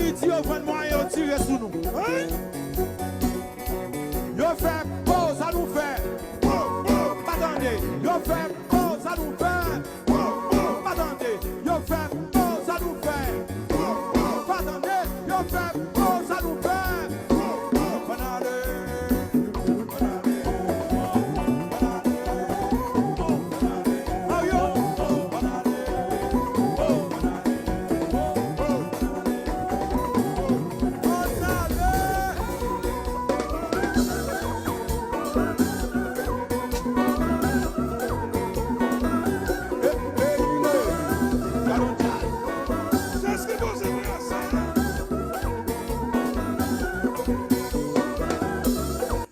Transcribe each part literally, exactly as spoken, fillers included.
Di yo jwenn mwayen yo tire sou nou. Hein? Yo fè po, sa nou fè? Po, po, pa tande. Yo fè po, sa nou fè? Po, po, pa tande. Yo fè po, sa nou fè? Po, po, pa tande. Yo fè po, sa nou fè? Po, po, ann ale.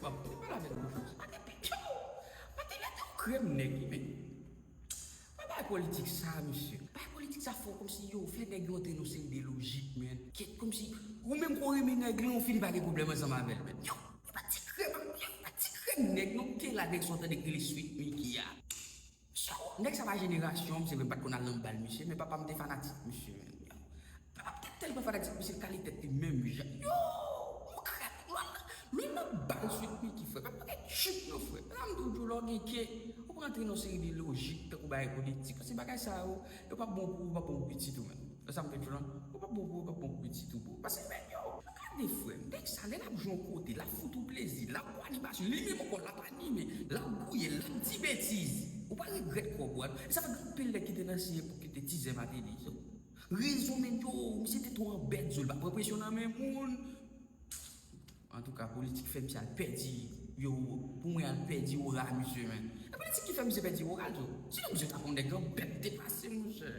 Bon, te pale avèk Bouchons. Mwen te pito. Mwen te mete yon krèm nèg, men. Mwen bay politik sa, misye. Bay politik sa fò kòmsi yo fè nèg yo antre nan seri de lojik, men. Kèt, kòmsi ou menm kon renmen nèg lan, ou fini pa gen pwoblèm ansanm avè l, men. Yo, e pa ti krèm, yo, e pa ti krèm nèg, non, te la nèg sa w tande ki rele Sweet Micky a. So, nèg sa pa jenerasyon m, se vre m pa t konn al nan bal misye, men papa m te fanatik misye, men. Yo, papa m te tèlman fanatik misye, l kale tèt li menm jan. Yo, yon krèk, lwen nan, lwen nan bal Sweet Micky, frè. Papa m pa gen tchip non, frè. Sa m di w, lè w gen ke, ou pran antre nan seri de lojik, tankou bagay politik, paske bagay sa yo, yo p ap bon pou ou, yo p ap bon pou pitit ou, men. Sa m te di w lan, ou p ap bon pou ou, ou p ap bon pou pitit ou, bro. Paske, men, yo, gade, frè, nèg sa, lè l ap jwe yon kote, l ap fout ou plezi, l ap pran animasyon, li menm ankò, l ap anime, l ap gouye, l ap di betiz. Ou pa regrèt kòb ou a. E sa fè gen anpil nèg ki te nan ansyen epòk ki te tizè Martelly. So, rezon, men, yo, misye te twò anbèt, zo, l pa pran presyon nan men moun. Antouka, politik fè misye al pèdi, yo, pou mwen, al pèdi ora misye, men. E politik ki fè misye pèdi ora l, zo. Sinon, misye ta konn nèg anbèt depase, monchè.